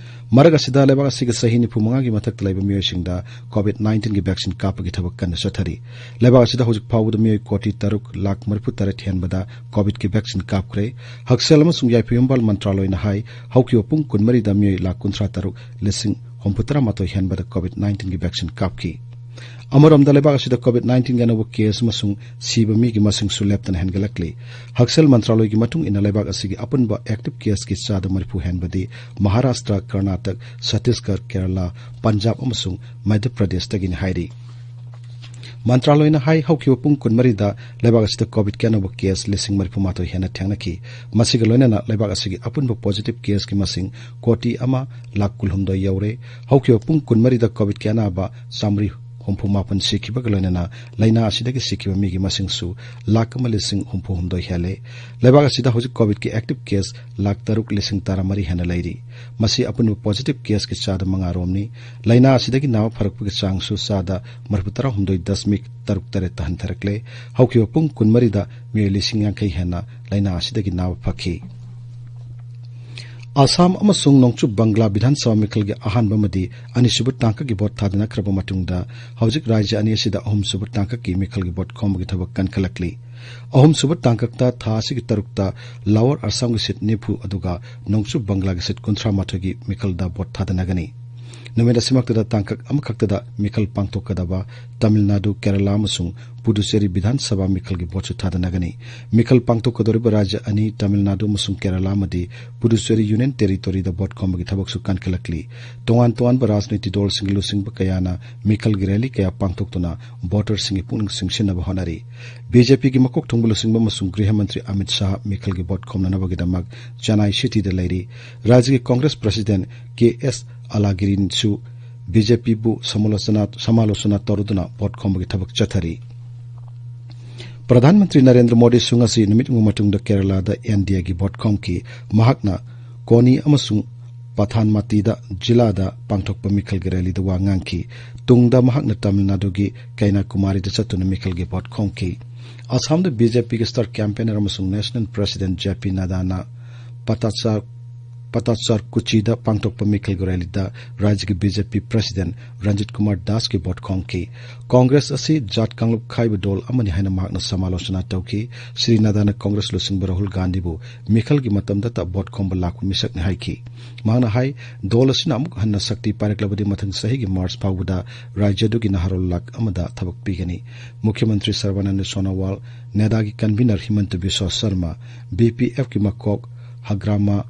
ꯃꯔꯛ ꯑꯁꯤꯗ, ꯂꯩꯕꯥꯛ ꯑꯁꯤꯒꯤ ꯆꯍꯤ ꯅꯤꯐꯨ ꯃꯉꯥꯒꯤ ꯃꯊꯛꯇ ꯂꯩꯕ ꯃꯤꯑꯣꯏꯁꯤꯡꯗ ꯀꯣꯚꯤꯗ ꯅꯥꯏꯟꯇꯤꯟꯒꯤ ꯚꯦꯛꯁꯤꯟ ꯀꯥꯞꯄꯒꯤ ꯊꯕꯛ ꯀꯟꯅ ꯆꯠꯊꯔꯤ꯫ ꯂꯩꯕꯥꯛ ꯑꯁꯤꯗ ꯍꯧꯖꯤꯛ ꯐꯥꯎꯕꯗ ꯃꯤꯑꯣꯏ ꯀꯣꯇꯤ ꯇꯔꯨꯛ ꯂꯥꯈ ꯃꯔꯤꯐꯨ ꯇꯔꯦꯠ ꯍꯦꯟꯕꯗ ꯀꯣꯚꯤꯗꯀꯤ ꯚꯦꯛꯁꯤꯟ ꯀꯥꯞꯈ꯭ꯔꯦ꯫ ꯍꯛꯁꯦꯜ ꯑꯃꯁꯨꯡ ꯌꯥꯏꯐ ꯌꯨꯝꯕꯥꯜ ꯃꯟꯇ꯭ꯔꯥꯂꯣꯏꯅ ꯍꯥꯏ, ꯍꯧꯈꯤꯕ ꯄꯨꯡ ꯀꯨꯟꯃꯔꯤꯗ ꯃꯤꯑꯣꯏ ꯂꯥꯈ ꯀꯨꯟꯊ꯭ꯔꯥ ꯇꯔꯨꯛ ꯂꯤꯁꯤꯡ ꯍꯨꯝꯐꯨꯇꯔꯥ ꯃꯥꯊꯣꯏ ꯍꯦꯟꯕꯗ ꯀꯣꯚꯤꯗ ꯅꯥꯏꯟꯇꯤꯟꯒꯤ ꯚꯦꯛꯁꯤꯟ ꯀꯥꯞꯈꯤ꯫ ꯑꯃꯔꯣꯝꯗ, ꯂꯩꯕꯥꯛ ꯑꯁꯤꯗ COVID nineteenꯒꯤ ꯑꯅꯧꯕ case ꯑꯃꯁꯨꯡ ꯁꯤꯕ ꯃꯤꯒꯤ ꯃꯁꯤꯡꯁꯨ ꯂꯦꯞꯇꯅ ꯍꯦꯟꯒꯠꯂꯛꯂꯤ꯫ ꯍꯛꯁꯦꯜ ꯃꯟꯇ꯭ꯔꯥꯂꯣꯏꯒꯤ ꯃꯇꯨꯡ ꯏꯟꯅ, ꯂꯩꯕꯥꯛ ꯑꯁꯤꯒꯤ ꯑꯄꯨꯟꯕ active caseꯀꯤ ꯆꯥꯗ ꯃꯔꯤꯐꯨ ꯍꯦꯟꯕꯗꯤ ꯃꯍꯥꯔꯥꯁꯇ꯭ꯔ, ꯀꯔꯅꯥꯇꯛ, ꯁꯠꯇꯤꯁꯒꯔ, ꯀꯦꯔꯂꯥ, ꯄꯟꯖꯥꯕ ꯑꯃꯁꯨꯡ ꯃꯙ꯭ꯌ ꯄ꯭ꯔꯗꯦꯁꯇꯒꯤꯅꯤ ꯍꯥꯏꯔꯤ꯫ ꯃꯟꯇ꯭ꯔꯥꯂꯣꯏꯅ ꯍꯥꯏ, ꯍꯧꯈꯤꯕ ꯄꯨꯡ ꯀꯨꯟꯃꯔꯤꯗ ꯂꯩꯕꯥꯛ ꯑꯁꯤꯗ COVIDꯀꯤ ꯑꯅꯧꯕ case ꯂꯤꯁꯤꯡ ꯃꯔꯤꯐꯨ ꯃꯥꯊꯣꯏ ꯍꯦꯟꯅ ꯊꯦꯡꯅꯈꯤ꯫ ꯃꯁꯤꯒ ꯂꯣꯏꯅꯅ ꯂꯩꯕꯥꯛ ꯑꯁꯤꯒꯤ ꯑꯄꯨꯟꯕ positive caseꯀꯤ ꯃꯁꯤꯡ ꯀꯣꯇꯤ ꯑꯃ ꯂꯥꯈ ꯀꯨꯟꯍꯨꯝꯗꯣꯏ ꯌꯧꯔꯦ꯫ ꯍꯧꯈꯤꯕ ꯄꯨꯡ ꯀꯨꯟꯃꯔꯤꯗ COVIDꯀꯤ ꯑꯅꯥꯕ ꯆꯥꯃꯔꯤ ꯍꯨꯝꯐꯨ ꯃꯥꯄꯟ ꯁꯤꯈꯤꯕꯒ ꯂꯣꯏꯅꯅ ꯂꯥꯏꯅꯥ ꯑꯁꯤꯗꯒꯤ ꯁꯤꯈꯤꯕ ꯃꯤꯒꯤ ꯃꯁꯤꯡꯁꯨ ꯂꯥꯈ ꯑꯃ ꯂꯤꯁꯤꯡ ꯍꯨꯝꯐꯨ ꯍꯨꯝꯗꯣꯏ ꯍꯦꯜꯂꯦ꯫ ꯂꯩꯕꯥꯛ ꯑꯁꯤꯗ ꯍꯧꯖꯤꯛ COVIDꯀꯤ active case ꯂꯥꯈ ꯇꯔꯨꯛ ꯂꯤꯁꯤꯡ ꯇꯔꯥꯃꯔꯤ ꯍꯦꯟꯅ ꯂꯩꯔꯤ꯫ ꯃꯁꯤ ꯑꯄꯨꯟꯕ positive caseꯀꯤ ꯆꯥꯗ ꯃꯉꯥ ꯔꯣꯝꯅꯤ꯫ ꯂꯥꯏꯅꯥ ꯑꯁꯤꯗꯒꯤ ꯅꯥꯕ ꯐꯔꯛꯄꯒꯤ ꯆꯥꯡꯁꯨ ꯆꯥꯗ ꯃꯔꯤꯐꯨ ꯇꯔꯥꯍꯨꯝꯗꯣꯏ ꯗꯁꯃꯤꯛ ꯇꯔꯨꯛ ꯇꯔꯦꯠꯇ ꯍꯟꯊꯔꯛꯂꯦ꯫ ꯍꯧꯈꯤꯕ ꯄꯨꯡ ꯀꯨꯟꯃꯔꯤꯗ ꯃꯤꯑꯣꯏ ꯂꯤꯁꯤꯡ ꯌꯥꯡꯈꯩ ꯍꯦꯟꯅ ꯂꯥꯏꯅꯥ ꯑꯁꯤꯗꯒꯤ ꯅꯥꯕ ꯐꯈꯤ꯫ ꯑꯁꯥꯝ ꯑꯃꯁꯨꯡ ꯅꯣꯡꯆꯨꯞ ꯕꯪꯒ꯭ꯂꯥ ꯕꯤꯙꯥꯟ ꯁꯚꯥ ꯃꯤꯈꯜꯒꯤ ꯑꯍꯥꯟꯕ ꯑꯃꯗꯤ ꯑꯅꯤꯁꯨꯕ ꯇꯥꯡꯀꯛꯀꯤ ꯚꯣꯠ ꯊꯥꯗꯅꯈ꯭ꯔꯕ ꯃꯇꯨꯡꯗ, ꯍꯧꯖꯤꯛ ꯔꯥꯖ꯭ꯌ ꯑꯅꯤ ꯑꯁꯤꯗ ꯑꯍꯨꯝꯁꯨꯕ ꯇꯥꯡꯀꯛꯀꯤ ꯃꯤꯈꯜꯒꯤ ꯚꯣꯠ ꯈꯣꯝꯕꯒꯤ ꯊꯕꯛ ꯀꯟꯈꯠꯂꯛꯂꯤ꯫ ꯑꯍꯨꯝꯁꯨꯕ ꯇꯥꯡꯀꯛꯇ ꯊꯥ ꯑꯁꯤꯒꯤ ꯇꯔꯨꯛꯇ Lower ꯑꯁꯥꯝꯒꯤ seat ꯅꯤꯐꯨ, ꯑꯗꯨꯒ ꯅꯣꯡꯆꯨꯞ ꯕꯪꯒ꯭ꯂꯥꯒꯤ seat ꯀꯨꯟꯊ꯭ꯔꯥ ꯃꯥꯊꯣꯏꯒꯤ ꯃꯤꯈꯜꯗ ꯚꯣꯠ ꯊꯥꯗꯅꯒꯅꯤ꯫ ꯅꯨꯃꯤꯠ ꯑꯁꯤꯃꯛꯇꯗ ꯇꯥꯡꯀꯛ ꯑꯃꯈꯛꯇꯗ ꯃꯤꯈꯜ ꯄꯥꯡꯊꯣꯛꯀꯗꯕ ꯇꯥꯃꯤꯜ ꯅꯥꯗꯨ, ꯀꯦꯔꯂꯥ ꯑꯃꯁꯨꯡ ꯄꯨꯗꯨꯆꯦꯔꯤ ꯕꯤꯙꯥꯟ ꯁꯚꯥ ꯃꯤꯈꯜꯒꯤ ꯚꯣꯠꯁꯨ ꯊꯥꯗꯅꯒꯅꯤ꯫ ꯃꯤꯈꯜ ꯄꯥꯡꯊꯣꯛꯀꯗꯧꯔꯤꯕ ꯔꯥꯖ꯭ꯌ ꯑꯅꯤ, ꯇꯥꯃꯤꯜ ꯅꯥꯗꯨ ꯑꯃꯁꯨꯡ ꯀꯦꯔꯂꯥ ꯑꯃꯗꯤ ꯄꯨꯗꯨꯆꯦꯔꯤ Union Territoryꯗ ꯚꯣꯠ ꯈꯣꯝꯕꯒꯤ ꯊꯕꯛꯁꯨ ꯀꯟꯈꯠꯂꯛꯂꯤ꯫ ꯇꯣꯉꯥꯟ ꯇꯣꯉꯥꯟꯕ ꯔꯥꯖꯅꯤꯇꯤ ꯗꯜꯁꯤꯡꯒꯤ ꯂꯨꯆꯤꯡꯕ ꯀꯌꯥꯅ ꯃꯤꯈꯜꯒꯤ rally ꯀꯌꯥ ꯄꯥꯡꯊꯣꯛꯇꯨꯅ voterꯁꯤꯡꯒꯤ ꯄꯨꯛꯅꯤꯡ ꯆꯤꯡꯁꯤꯟꯅꯕ ꯍꯣꯠꯅꯔꯤ꯫ BJPꯒꯤ ꯃꯀꯣꯛ ꯊꯣꯡꯕ ꯂꯨꯆꯤꯡꯕ ꯑꯃꯁꯨꯡ ꯒ꯭ꯔꯤꯍ ꯃꯟꯇ꯭ꯔꯤ ꯑꯃꯤꯠ ꯁꯥꯍ ꯃꯤꯈꯜꯒꯤ ꯚꯣꯠ ꯈꯣꯝꯅꯅꯕꯒꯤꯗꯃꯛ ꯆꯦꯟꯅꯥꯏ cityꯗ ꯂꯩꯔꯤ꯫ ꯔꯥꯖ꯭ꯌꯒꯤ Congress President ꯀꯦ ꯑꯦꯁ ꯑꯂꯥꯒꯤꯔꯤꯟꯁꯨ BJPꯕꯨ ꯁꯃꯥꯂꯣꯆꯅꯥ, ꯁꯃꯥꯂꯣꯆꯅꯥ ꯇꯧꯔꯗꯨꯅ ꯚꯣꯠ ꯈꯣꯝꯕꯒꯤ ꯊꯕꯛ ꯆꯠꯊꯔꯤ꯫ ꯄ꯭ꯔꯙꯥꯟ ꯃꯟꯇ꯭ꯔꯤ ꯅꯔꯦꯟꯗ꯭ꯔ ꯃꯣꯗꯤꯁꯨ ꯉꯁꯤ ꯅꯨꯃꯤꯠ ꯑꯃꯒꯤ ꯃꯇꯨꯡꯗ ꯀꯦꯔꯂꯥꯗ NDAꯒꯤ ꯚꯣꯠ ꯈꯣꯝꯈꯤ꯫ ꯃꯍꯥꯛꯅ ꯀꯣꯅꯤ ꯑꯃꯁꯨꯡ ꯄꯊꯥꯟꯃꯇꯤꯗ ꯖꯤꯂꯥꯗ ꯄꯥꯡꯊꯣꯛꯄ ꯃꯤꯈꯜꯒꯤ rallyꯗ ꯋꯥ ꯉꯥꯡꯈꯤ꯫ ꯇꯨꯡꯗ ꯃꯍꯥꯛꯅ ꯇꯥꯃꯤꯜ ꯅꯥꯗꯨꯒꯤ ꯀꯩꯅꯥꯀꯨꯃꯥꯔꯤꯗ ꯆꯠꯇꯨꯅ ꯃꯤꯈꯜꯒꯤ ꯚꯣꯠ ꯈꯣꯝꯈꯤ꯫ ꯑꯁꯥꯝꯗ BJPꯒꯤ star campaigner ꯑꯃꯁꯨꯡ National President J P Naddꯥꯅ ꯄꯇꯥꯆꯥ ꯄꯇꯥꯆꯥꯔ ꯀꯨꯆꯤꯗ ꯄꯥꯡꯊꯣꯛꯄ ꯃꯤꯈꯜꯒꯤ ꯔꯦꯂꯤꯗ ꯔꯥꯖ꯭ꯌꯒꯤ ꯕꯤ ꯖꯦ ꯄꯤ ꯄ꯭ꯔꯁꯤꯗꯦꯟꯠ ꯔꯟꯖꯤꯠ ꯀꯨꯃꯥꯔ ꯗꯥꯁꯀꯤ ꯚꯣꯠ ꯈꯣꯝꯈꯤ꯫ ꯀꯣꯡꯒ꯭ꯔꯦꯁ ꯑꯁꯤ ꯖꯥꯠ ꯀꯥꯡꯂꯨꯞ ꯈꯥꯏꯕ ꯗꯣꯜ ꯑꯃꯅꯤ ꯍꯥꯏꯅ ꯃꯍꯥꯛꯅ ꯁꯃꯥꯂꯣꯆꯅꯥ ꯇꯧꯈꯤ꯫ ꯁ꯭ꯔꯤ ꯅꯗꯥꯅ ꯀꯣꯡꯒ꯭ꯔꯦꯁ ꯂꯨꯆꯤꯡꯕ ꯔꯥꯍꯨꯜ ꯒꯥꯟꯙꯤꯕꯨ ꯃꯤꯈꯜꯒꯤ ꯃꯇꯝꯗꯇ ꯚꯣꯠ ꯈꯣꯝꯕ ꯂꯥꯛꯄ ꯃꯤꯁꯛꯅꯤ ꯍꯥꯏꯈꯤ꯫ ꯃꯍꯥꯛꯅ ꯍꯥꯏ, ꯗꯣꯜ ꯑꯁꯤꯅ ꯑꯃꯨꯛ ꯍꯟꯅ ꯁꯛꯇꯤ ꯄꯥꯏꯔꯛꯂꯕꯗꯤ ꯃꯊꯪ ꯆꯍꯤꯒꯤ ꯃꯥꯔꯆ ꯐꯥꯎꯕꯗ ꯔꯥꯖ꯭ꯌ ꯑꯗꯨꯒꯤ ꯅꯍꯥꯔꯣꯜ ꯂꯥꯈ ꯑꯃꯗ ꯊꯕꯛ ꯄꯤꯒꯅꯤ꯫ ꯃꯨꯈ꯭ꯌ ꯃꯟꯇ꯭ꯔꯤ ꯁꯔꯕꯥꯅꯟꯗ ꯁꯣꯅꯣꯋꯥꯜ, ꯅꯦꯗꯥꯒꯤ ꯀꯟꯚꯤꯅꯔ ꯍꯤꯃꯟꯇ ꯕꯤꯁ꯭ꯋ ꯁꯔꯃ, ꯕꯤ ꯄꯤ ꯑꯦꯐꯀꯤ ꯃꯀꯣꯛ ꯍꯒ꯭ꯔꯥꯃꯥ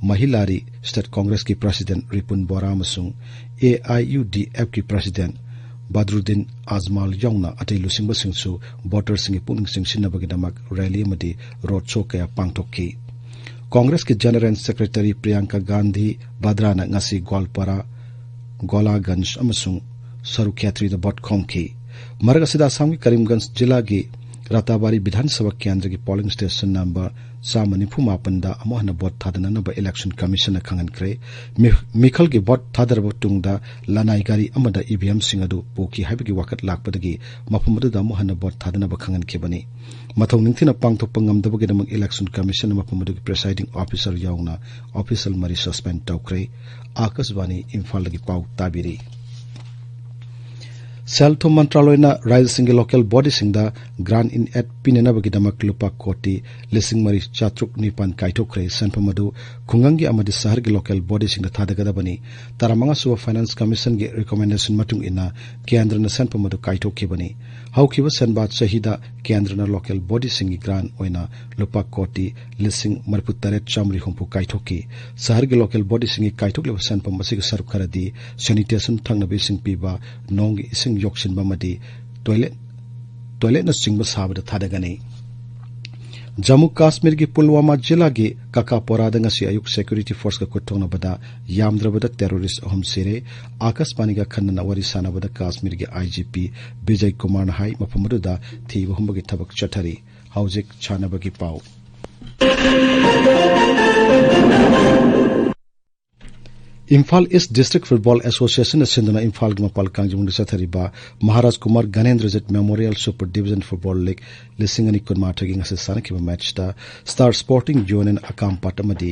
ꯃꯍꯤꯂꯥꯔꯤ, ꯁ꯭ꯇꯦꯠ ꯀꯣꯡꯒ꯭ꯔꯦꯁꯀꯤ ꯄ꯭ꯔꯁꯤꯗꯦꯟꯠ ꯔꯤꯄꯨꯟ ꯕꯣꯔꯥ ꯑꯃꯁꯨꯡ A I U D ꯑꯦꯐꯀꯤ president ꯕꯗ꯭ꯔꯨꯗꯤꯟ ꯑꯖꯃꯥꯜ ꯌꯥꯎꯅ ꯑꯇꯩ ꯂꯨꯆꯤꯡꯕꯁꯤꯡꯁꯨ ꯚꯣꯇꯔꯁꯤꯡꯒꯤ ꯄꯨꯛꯅꯤꯡ ꯆꯤꯡꯁꯤꯟꯅꯕꯒꯤꯗꯃꯛ ꯔꯦꯂꯤ ꯑꯃꯗꯤ ꯔꯣꯗ ꯁꯣ ꯀꯌꯥ ꯄꯥꯡꯊꯣꯛꯈꯤ꯫ ꯀꯣꯡꯒ꯭ꯔꯦꯁꯀꯤ ꯖꯦꯅꯔꯦꯜ ꯁꯦꯀ꯭ꯔꯦꯇꯔꯤ ꯄ꯭ꯔꯤꯌꯥꯡꯀꯥ ꯒꯥꯟꯙꯤ ꯚꯗ꯭ꯔꯥꯅ ꯉꯁꯤ ꯒ꯭ꯋꯥꯜꯄꯥꯔꯥ, ꯒꯣꯂꯥꯒꯟꯖ ꯑꯃꯁꯨꯡ ꯁꯔꯨꯈ꯭ꯌꯥꯇ꯭ꯔꯤꯗ ꯚꯣꯠ ꯈꯣꯝꯈꯤ꯫ ꯃꯔꯛ ꯑꯁꯤꯗ ꯑꯁꯥꯝꯒꯤ ꯀꯔꯤꯝꯒꯟꯖ ꯖꯤꯂꯥꯒꯤ ꯔꯥꯇꯥꯕꯥꯔꯤ ꯕꯤꯙꯥꯟ ꯁꯚꯥ ꯀꯦꯟꯗ꯭ꯔꯒꯤ ꯄꯣꯂꯤꯡ ꯁ꯭ꯇꯦꯁꯟ ꯅꯝꯕꯔ ꯆꯥꯝꯃ ꯅꯤꯐꯨ ꯃꯥꯄꯟꯗ ꯑꯃꯨꯛ ꯍꯟꯅ ꯚꯣꯠ ꯊꯥꯗꯅꯅꯕ ꯏꯂꯦꯛꯁꯟ ꯀꯃꯤꯁꯟꯅ ꯈꯪꯍꯟꯈ꯭ꯔꯦ꯫ ꯃꯤ-, ꯃꯤꯈꯜꯒꯤ ꯚꯣꯠ ꯊꯥꯗꯔꯕ ꯇꯨꯡꯗ ꯂꯅꯥꯏ ꯒꯥꯔꯤ ꯑꯃꯗ ꯏ ꯚꯤ ꯑꯦꯝꯁꯤꯡ ꯑꯗꯨ ꯄꯨꯈꯤ ꯍꯥꯏꯕꯒꯤ ꯋꯥꯀꯠ ꯂꯥꯛꯄꯗꯒꯤ ꯃꯐꯝ ꯑꯗꯨꯗ ꯑꯃꯨꯛ ꯍꯟꯅ ꯚꯣꯠ ꯊꯥꯗꯅꯕ ꯈꯪꯍꯟꯈꯤꯕꯅꯤ꯫ ꯃꯊꯧ ꯅꯤꯡꯊꯤꯅ ꯄꯥꯡꯊꯣꯛꯄ ꯉꯝꯗꯕꯒꯤꯗꯃꯛ ꯏꯂꯦꯛꯁꯟ ꯀꯃꯤꯁꯟꯅ ꯃꯐꯝ ꯑꯗꯨꯒꯤ ꯄ꯭ꯔꯤꯁꯥꯏꯗꯤꯡ ꯑꯣꯐꯤꯁꯔ ꯌꯥꯎꯅ ꯑꯣꯐꯤꯁꯤꯌꯦꯜ ꯃꯔꯤ ꯁꯁꯄꯦꯟꯗ ꯇꯧꯈ꯭ꯔꯦ꯫ ꯑꯥꯀꯥꯁꯕꯥꯅꯤ ꯏꯝꯐꯥꯜꯗꯒꯤ ꯄꯥꯎ ꯇꯥꯕꯤꯔꯤ꯫ ꯁꯦꯜ ꯊꯨꯝ ꯃꯟꯇ꯭ꯔꯥꯂꯣꯏꯅ ꯔꯥꯖ꯭ꯌꯁꯤꯡꯒꯤ ꯂꯣꯀꯦꯜ ꯕꯣꯗꯤꯁꯤꯡꯗ ꯒ꯭ꯔꯥꯟ ꯏꯟ ꯑꯦꯗ ꯄꯤꯅꯅꯕꯒꯤꯗꯃꯛ ꯂꯨꯄꯥ ꯀꯣꯇꯤ ꯂꯤꯁꯤꯡ ꯃꯔꯤ ꯆꯥꯇ꯭ꯔꯨꯛ ꯅꯤꯄꯥꯟ ꯀꯥꯏꯊꯣꯛꯈ꯭ꯔꯦ꯫ ꯁꯦꯟꯐꯝ ꯑꯗꯨ ꯈꯨꯡꯒꯪꯒꯤ ꯑꯃꯗꯤ ꯁꯍꯔꯒꯤ ꯂꯣꯀꯦꯜ ꯕꯣꯗꯤꯁꯤꯡꯗ ꯊꯥꯗꯒꯗꯕꯅꯤ꯫ ꯇꯔꯥꯃꯉꯥ ꯁꯨꯕ ꯐꯥꯏꯅꯥꯟꯁ ꯀꯃꯤꯁꯟꯒꯤ ꯔꯤꯀꯃꯦꯟꯗꯦꯁꯟ ꯃꯇꯨꯡ ꯏꯟꯅ ꯀꯦꯟꯗ꯭ꯔꯅ ꯁꯦꯟꯐꯝ ꯑꯗꯨ ꯀꯥꯏꯊꯣꯛꯈꯤꯕꯅꯤ꯫ ꯍꯧꯈꯤꯕ ꯁꯦꯟꯕꯥ ꯆꯍꯤꯗ ꯀꯦꯟꯗ꯭ꯔꯅ ꯂꯣꯀꯦꯜ ꯕꯣꯗꯤꯁꯤꯡꯒꯤ ꯒ꯭ꯔꯥꯟ ꯑꯣꯏꯅ ꯂꯨꯄꯥ ꯀꯣꯇꯤ ꯂꯤꯁꯤꯡ ꯃꯔꯤꯐꯨ ꯇꯔꯦꯠ ꯆꯥꯃꯔꯤ ꯍꯨꯝꯐꯨ ꯀꯥꯏꯊꯣꯛꯈꯤ꯫ ꯁꯍꯔꯒꯤ ꯂꯣꯀꯦꯜ ꯕꯣꯗꯤꯁꯤꯡꯒꯤ ꯀꯥꯏꯊꯣꯛꯂꯤꯕ ꯁꯦꯟꯐꯝ ꯑꯁꯤꯒꯤ ꯁꯔꯨꯛ ꯈꯔꯗꯤ ꯁꯦꯅꯤꯇꯦꯁꯟ, ꯊꯛꯅꯕ ꯏꯁꯤꯡ ꯄꯤꯕ, ꯅꯣꯡꯒꯤ ꯏꯁꯤꯡ ꯌꯣꯛꯁꯤꯟꯕ ꯑꯃꯗꯤ ꯇꯣꯏꯂꯦꯠ, ꯇꯣꯏꯂꯦꯠꯅꯆꯤꯡꯕ ꯁꯥꯕꯗ ꯊꯥꯗꯒꯅꯤ꯫ ꯖꯝꯃꯨ ꯀꯥꯁꯃꯤꯔꯒꯤ ꯄꯨꯜꯋꯥꯃꯥ ꯖꯤꯂꯥꯒꯤ ꯀꯥꯀꯥꯄꯣꯔꯥꯗ ꯉꯁꯤ ꯑꯌꯨꯛ ꯁꯦꯀ꯭ꯌꯨꯔꯤꯇꯤ ꯐꯣꯔꯁꯀ ꯈꯨꯠꯊꯣꯛꯅꯕꯗ ꯌꯥꯝꯗ꯭ꯔꯕꯗ ꯇꯦꯔꯣꯔꯤꯁ ꯑꯍꯨꯝ ꯁꯤꯔꯦ꯫ ꯑꯥꯀꯥꯁꯕꯥꯅꯤꯒ ꯑꯈꯟꯅꯅ ꯋꯥꯔꯤ ꯁꯥꯟꯅꯕꯗ ꯀꯥꯁꯃꯤꯔꯒꯤ ꯑꯥꯏ ꯖꯤ ꯄꯤ ꯕꯤꯖꯌ ꯀꯨꯃꯥꯔꯅ ꯍꯥꯏ, ꯃꯐꯝ ꯑꯗꯨꯗ ꯊꯤꯕ ꯍꯨꯝꯕꯒꯤ ꯊꯕꯛ ꯆꯠꯊꯔꯤ꯫ ꯍꯧꯖꯤꯛ ꯁꯥꯟꯅꯕꯒꯤ ꯄꯥꯎ꯫ ꯏꯝꯐꯥꯜ ꯏꯁ ꯗꯤꯁꯇ꯭ꯔꯤꯛ ꯐꯨꯠꯕꯣꯜ ꯑꯦꯁꯣꯁꯤꯌꯦꯁꯟꯅ ꯁꯤꯟꯗꯨꯅ ꯏꯝꯐꯥꯜꯒꯤ ꯃꯄꯥꯜ ꯀꯥꯡꯖꯩꯕꯨꯡꯗ ꯆꯠꯊꯔꯤꯕ Maharaj Kumar Ganendrajit memorial super division football league ꯂꯤꯁꯤꯡ ꯑꯅꯤ ꯀꯨꯟꯃꯥꯊꯣꯏꯒꯤ ꯉꯁꯤ ꯁꯥꯟꯅꯈꯤꯕ ꯃꯦꯠꯆꯇ ꯁ꯭ꯇꯥꯔ ꯁ꯭ꯄꯣꯔꯇꯤꯡ ꯌꯨꯅꯤꯌꯟ ꯑꯀꯥꯝꯄꯥꯠ ꯑꯃꯗꯤ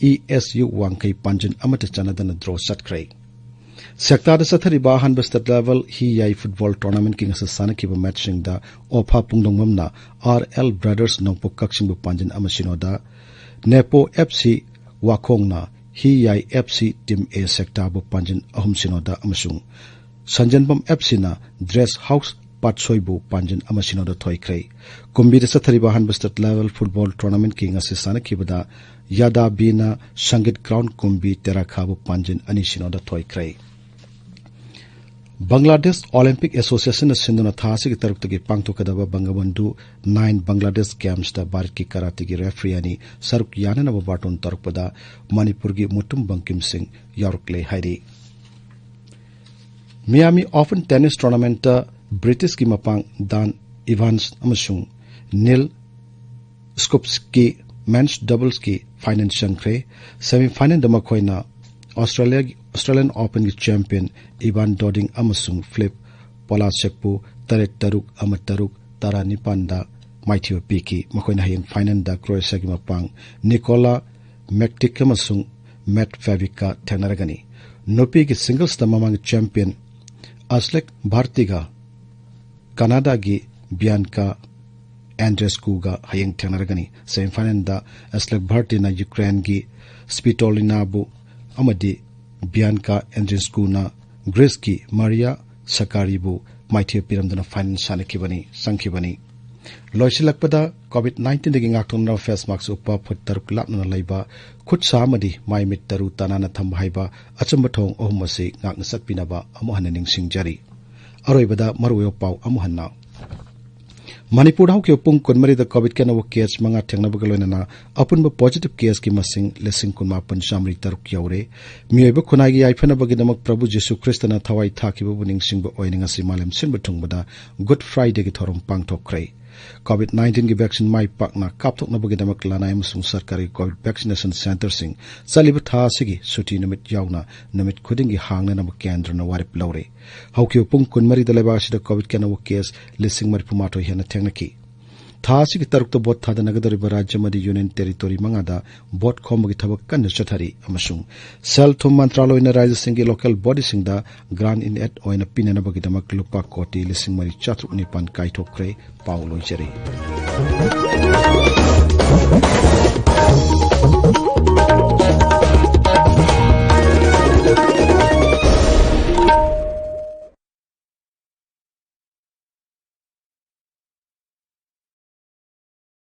ꯏ ꯑꯦꯁ ꯌꯨ ꯋꯥꯡꯈꯩ ꯄꯥꯟꯖꯤꯟ ꯑꯃꯠꯇ ꯆꯟꯅꯗꯅ ꯗ꯭ꯔꯣ ꯆꯠꯈ꯭ꯔꯦ꯫ ꯁꯦꯛꯇꯥꯗ ꯆꯠꯊꯔꯤꯕ ꯑꯍꯥꯟꯕ ꯁ꯭ꯇꯦꯠ ꯂꯦꯚꯦꯜ ꯍꯤ ꯌꯥꯏ ꯐꯨꯠꯕꯣꯜ ꯇꯣꯔꯅꯥꯃꯦꯟꯠꯀꯤ ꯉꯁꯤ ꯁꯥꯟꯅꯈꯤꯕ ꯃꯦꯠꯆꯁꯤꯡꯗ ꯑꯣꯐꯥ ꯄꯨꯡꯗꯣꯡꯕꯝꯅ ꯑꯥꯔ ꯑꯦꯜ ꯕ꯭ꯔꯗꯔꯁ ꯅꯣꯡꯄꯣꯛ ꯀꯛꯆꯤꯡꯕꯨ ꯄꯥꯟꯖꯤꯟ ꯑꯃ ꯁꯤꯅꯣꯗ, ꯅꯦꯄꯣ ꯑꯦꯐ ꯁꯤ ꯋꯥꯈꯣꯡꯅ ꯍꯤ ꯌꯥꯏ ꯑꯦꯐ ꯁꯤ ꯇꯤꯝ ꯑꯦ ꯁꯦꯛꯇꯥꯕꯨ ꯄꯥꯟꯖꯤꯟ ꯑꯍꯨꯝ ꯁꯤꯅꯣꯗ ꯑꯃꯁꯨꯡ ꯁꯟꯖꯟꯕꯝ ꯑꯦꯐ ꯁꯤꯅ ꯗ꯭ꯔꯦꯁ ꯍꯥꯎꯁ ꯄꯥꯠꯁꯣꯏꯕꯨ ꯄꯥꯟꯖꯤꯟ ꯑꯃ ꯁꯤꯅꯣꯗ ꯊꯣꯏꯈ꯭ꯔꯦ꯫ ꯀꯨꯝꯕꯤꯗ ꯆꯠꯊꯔꯤꯕ ꯑꯍꯥꯟꯕ ꯁ꯭ꯇꯦꯠ ꯂꯦꯚꯦꯜ ꯐꯨꯠꯕꯣꯜ ꯇꯣꯔꯅꯥꯃꯦꯟꯠꯀꯤ ꯉꯁꯤ ꯁꯥꯟꯅꯈꯤꯕꯗ ꯌꯥꯗꯥꯕꯤꯅ ꯁꯪꯒꯤꯠ ꯒ꯭ꯔꯥꯎꯟ ꯀꯨꯝꯕꯤ ꯇꯦꯔꯥꯈꯥꯕꯨ ꯄꯥꯟꯖꯤꯟ ꯑꯅꯤ ꯁꯤꯅꯣꯗ ꯊꯣꯏꯈ꯭ꯔꯦ꯫ ꯕꯪꯒ꯭ꯂꯥꯗꯦꯁ ꯑꯣꯂꯤꯝꯄꯤꯛ ꯑꯦꯁꯣꯁꯤꯌꯦꯁꯟꯅ ꯁꯤꯟꯗꯨꯅ ꯊꯥ ꯑꯁꯤꯒꯤ ꯇꯔꯨꯛꯇꯒꯤ ꯄꯥꯡꯊꯣꯛꯀꯗꯕ ꯕꯪꯒꯕꯟꯙꯨ ꯅꯥꯏꯟ ꯕꯪꯒ꯭ꯂꯥꯗꯦꯁ ꯒꯦꯝꯁꯇ ꯚꯥꯔꯠꯀꯤ ꯀꯔꯥꯇꯤꯒꯤ ꯔꯦꯐ꯭ꯔꯤ ꯑꯅꯤ ꯁꯔꯨꯛ ꯌꯥꯅꯅꯕ ꯕꯥꯔꯇꯣꯟ ꯇꯧꯔꯛꯄꯗ ꯃꯅꯤꯄꯨꯔꯒꯤ ꯃꯨꯇꯨꯝ ꯕꯪꯀꯤꯝ ꯁꯤꯡ ꯌꯥꯎꯔꯛꯂꯦ ꯍꯥꯏꯔꯤ꯫ ꯃꯤꯌꯥꯃꯤ ꯑꯣꯄꯟ ꯇꯦꯅꯤꯁ ꯇꯣꯔꯅꯥꯃꯦꯟꯠꯇ ꯕ꯭ꯔꯤꯇꯤꯁꯀꯤ ꯃꯄꯥꯡ ꯗꯥꯟ ꯏꯚꯥꯟꯁ ꯑꯃꯁꯨꯡ ꯅꯤꯜ ꯁ꯭ꯀꯨꯞꯁꯀꯤ ꯃꯦꯟꯁ ꯗꯕꯜꯁꯀꯤ ꯐꯥꯏꯅꯦꯜ ꯆꯪꯈ꯭ꯔꯦ꯫ ꯁꯦꯃꯤ ꯐꯥꯏꯅꯦꯜꯗ ꯃꯈꯣꯏꯅ ꯑꯣꯁꯇ꯭ꯔꯦꯂꯤꯌꯥꯒꯤ, ꯑꯣꯁꯇ꯭ꯔꯦꯂꯤꯌꯟ ꯑꯣꯄꯟꯒꯤ ꯆꯦꯝꯄꯤꯌꯟ ꯏꯚꯥꯟ ꯗꯣꯗꯤꯡ ꯑꯃꯁꯨꯡ ꯐꯤꯂꯤꯞ ꯄꯣꯂꯥꯆꯦꯛꯄꯨ ꯇꯔꯦꯠ ꯇꯔꯨꯛ, ꯑꯃ ꯇꯔꯨꯛ, ꯇꯔꯥ ꯅꯤꯄꯥꯟꯗ ꯃꯥꯏꯊꯤꯕ ꯄꯤꯈꯤ꯫ ꯃꯈꯣꯏꯅ ꯍꯌꯦꯡ ꯐꯥꯏꯅꯦꯜꯗ ꯀ꯭ꯔꯣꯑꯦꯁꯤꯌꯥꯒꯤ ꯃꯄꯥꯡ ꯅꯤꯀꯣꯂꯥ ꯃꯦꯛꯇꯤꯛ ꯑꯃꯁꯨꯡ ꯃꯦꯠ ꯐꯦꯕꯤꯛꯀ ꯊꯦꯡꯅꯔꯒꯅꯤ꯫ ꯅꯨꯄꯤꯒꯤ ꯁꯤꯡꯒꯜꯁꯇ ꯃꯃꯥꯡꯒꯤ ꯆꯦꯝꯄꯤꯌꯟ ꯑꯁꯂꯦꯛ ꯚꯥꯔꯇꯤꯒ ꯀꯅꯥꯗꯥꯒꯤ ꯕꯤꯌꯥꯟꯀꯥ ꯑꯦꯟꯗ꯭ꯔꯦꯁꯀꯨꯒ ꯍꯌꯦꯡ ꯊꯦꯡꯅꯔꯒꯅꯤ꯫ ꯁꯦꯃꯤꯐꯥꯏꯅꯦꯜꯗ ꯑꯦꯁꯂꯦꯛ ꯚꯥꯔꯇꯤꯅ ꯌꯨꯀ꯭ꯔꯦꯟꯒꯤ ꯁ꯭ꯄꯤꯇꯣꯂꯤꯅꯥꯕꯨ ꯑꯃꯗꯤ ꯕꯤꯌꯥꯟꯀꯥ ꯑꯦꯟꯗ꯭ꯔꯦꯁꯀꯨꯅ ꯒ꯭ꯔꯤꯁꯀꯤ ꯃꯥꯔꯤꯌꯥ ꯁꯀꯥꯔꯤꯕꯨ ꯃꯥꯏꯊꯤꯕ ꯄꯤꯔꯝꯗꯨꯅ ꯐꯥꯏꯅꯦꯜ ꯁꯥꯟꯅꯈꯤꯕꯅꯤ, ꯆꯪꯈꯤꯕꯅꯤ꯫ ꯂꯣꯏꯁꯤꯜꯂꯛꯄꯗ, ꯀꯣꯚꯤꯗ ꯅꯥꯏꯟꯇꯤꯟꯗꯒꯤ ꯉꯥꯛꯊꯣꯛꯅꯕ ꯐꯦꯁ ꯃꯥꯛꯁ ꯎꯞꯄ, ꯐꯨꯠ ꯇꯔꯨꯛ ꯂꯥꯞꯅꯅ ꯂꯩꯕ, ꯈꯨꯠ ꯁꯥ ꯑꯃꯗꯤ ꯃꯥꯏ ꯃꯤꯠ ꯇꯔꯨ ꯇꯅꯥꯟꯅ ꯊꯝꯕ ꯍꯥꯏꯕ ꯑꯆꯨꯝꯕ ꯊꯧꯑꯣꯡ ꯑꯍꯨꯝ ꯑꯁꯤ ꯉꯥꯛꯅ ꯆꯠꯄꯤꯅꯕ ꯑꯃꯨꯛ ꯍꯟꯅ ꯅꯤꯡꯁꯤꯡꯖꯔꯤ꯫ ꯑꯔꯣꯏꯕꯗ ꯃꯔꯨꯑꯣꯏꯕ ꯄꯥꯎ ꯑꯃꯨꯛ ꯍꯟꯅ꯫ ꯃꯅꯤꯄꯨꯔꯗ ꯍꯧꯈꯤꯕ ꯄꯨꯡ ꯀꯨꯟꯃꯔꯤꯗ ꯀꯣꯚꯤꯗꯀꯤ ꯑꯅꯧꯕ ꯀꯦꯁ ꯃꯉꯥ ꯊꯦꯡꯅꯕꯒ ꯂꯣꯏꯅꯅ ꯑꯄꯨꯟꯕ ꯄꯣꯖꯤꯇꯤꯚ ꯀꯦꯁꯀꯤ ꯃꯁꯤꯡ ꯂꯤꯁꯤꯡ ꯀꯨꯟꯃꯥꯄꯟ ꯆꯥꯃꯔꯤ ꯇꯔꯨꯛ ꯌꯧꯔꯦ꯫ ꯃꯤꯑꯣꯏꯕ ꯈꯨꯟꯅꯥꯏꯒꯤ ꯌꯥꯏꯐꯅꯕꯒꯤꯗꯃꯛ ꯄ꯭ꯔꯚꯨ ꯖꯤꯁꯨ ꯈ꯭ꯔꯤꯁꯇꯅ ꯊꯋꯥꯏ ꯊꯥꯈꯤꯕꯕꯨ ꯅꯤꯡꯁꯤꯡꯕ ꯑꯣꯏꯅ ꯉꯁꯤ ꯃꯥꯂꯦꯝ ꯁꯤꯟꯕ ꯊꯨꯡꯕꯗ ꯒꯨꯗ ꯐ꯭ꯔꯥꯏꯗꯦꯒꯤ ꯊꯧꯔꯝ ꯄꯥꯡꯊꯣꯛꯈ꯭ꯔꯦ꯫ ꯀꯣꯚꯤꯗ ꯅꯥꯏꯟꯇꯤꯟꯒꯤ ꯚꯦꯛꯁꯤꯟ ꯃꯥꯏ ꯄꯥꯛꯅ ꯀꯥꯞꯊꯣꯛꯅꯕꯒꯤꯗꯃꯛ ꯂꯅꯥꯏ ꯑꯃꯁꯨꯡ ꯁꯔꯀꯥꯔꯒꯤ ꯀꯣꯚꯤꯗ ꯚꯦꯛꯁꯤꯅꯦꯁꯟ ꯁꯦꯟꯇꯔꯁꯤꯡ ꯆꯠꯂꯤꯕ ꯊꯥ ꯑꯁꯤꯒꯤ ꯁꯨꯇꯤ ꯅꯨꯃꯤꯠ ꯌꯥꯎꯅ ꯅꯨꯃꯤꯠ ꯈꯨꯗꯤꯡꯒꯤ ꯍꯥꯡꯅꯅꯕ ꯀꯦꯟꯗ꯭ꯔꯅ ꯋꯥꯔꯦꯞ ꯂꯧꯔꯦ꯫ ꯍꯧꯈꯤꯕ ꯄꯨꯡ ꯀꯨꯟꯃꯔꯤꯗ ꯂꯩꯕꯥꯛ ꯑꯁꯤꯗ ꯀꯣꯚꯤꯗꯀꯤ ꯑꯅꯧꯕ ꯀꯦꯁ ꯂꯤꯁꯤꯡ ꯃꯔꯤꯐꯨ ꯃꯥꯊꯣꯏ ꯍꯦꯟꯅ ꯊꯦꯡꯅꯈꯤ꯫ ꯊꯥ ꯑꯁꯤꯒꯤ ꯇꯔꯨꯛꯇ ꯚꯣꯠ ꯊꯥꯗꯅꯒꯗꯧꯔꯤꯕ ꯔꯥꯖ꯭ꯌ ꯑꯃꯗꯤ ꯌꯨꯅꯤꯌꯟ ꯇꯦꯔꯤꯇꯣꯔꯤ ꯃꯉꯥꯗ ꯚꯣꯠ ꯈꯣꯝꯕꯒꯤ ꯊꯕꯛ ꯀꯟꯅ ꯆꯠꯊꯔꯤ ꯑꯃꯁꯨꯡ ꯁꯦꯜ ꯊꯨꯝ ꯃꯟꯇ꯭ꯔꯥꯂꯣꯏꯅ ꯔꯥꯖ꯭ꯌꯁꯤꯡꯒꯤ ꯂꯣꯀꯦꯜ ꯕꯣꯗꯤꯁꯤꯡꯗ ꯒ꯭ꯔꯥꯟ ꯏꯟ ꯑꯦꯗ ꯑꯣꯏꯅ ꯄꯤꯅꯅꯕꯒꯤꯗꯃꯛ ꯂꯨꯄꯥ ꯀꯣꯇꯤ ꯂꯤꯁꯤꯡ ꯃꯔꯤ ꯆꯥꯇ꯭ꯔꯨꯛ ꯅꯤꯄꯥꯟ ꯀꯥꯏꯊꯣꯛꯈ꯭ꯔꯦ꯫ ꯄꯥꯎ ꯂꯣꯏꯖꯔꯦ꯫